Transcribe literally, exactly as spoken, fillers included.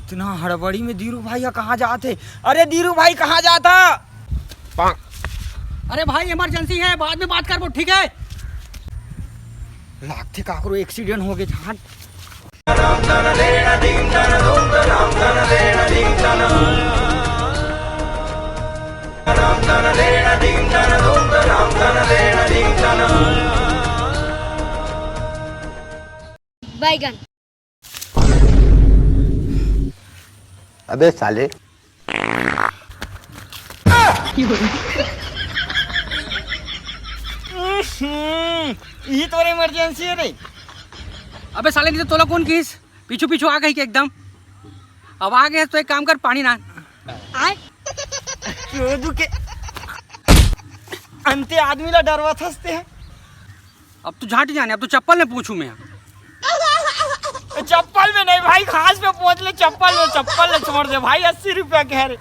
इतना हड़बड़ी में धीरू भाई ह कहाँ जात हे? अरे धीरू भाई, कहाँ जात ह? अरे भाई, इमरजेंसी है, बाद में बात करबो, ठीक है? लागथे काकरो एक्सीडेंट हो गे, झांट। बैगन। अबे साले। हम्म, यही तो इमरजेंसी है रे। अबे साले, नहीं तो तोला कौन किस पीछू पीछू आ गई के एकदम। अब आ गए तो एक काम कर, पानी ना। क्यों दुखे? अंते आदमी ला डरवा थसते हैं। अब तू झांट जाने, अब तो चप्पल में पूछूं मैं। चप्पल में नहीं भाई, घास पे पहुंच ले, चप्पल में, चप्पल ले छोड़ दे भाई, अस्सी रुपया कह रहे।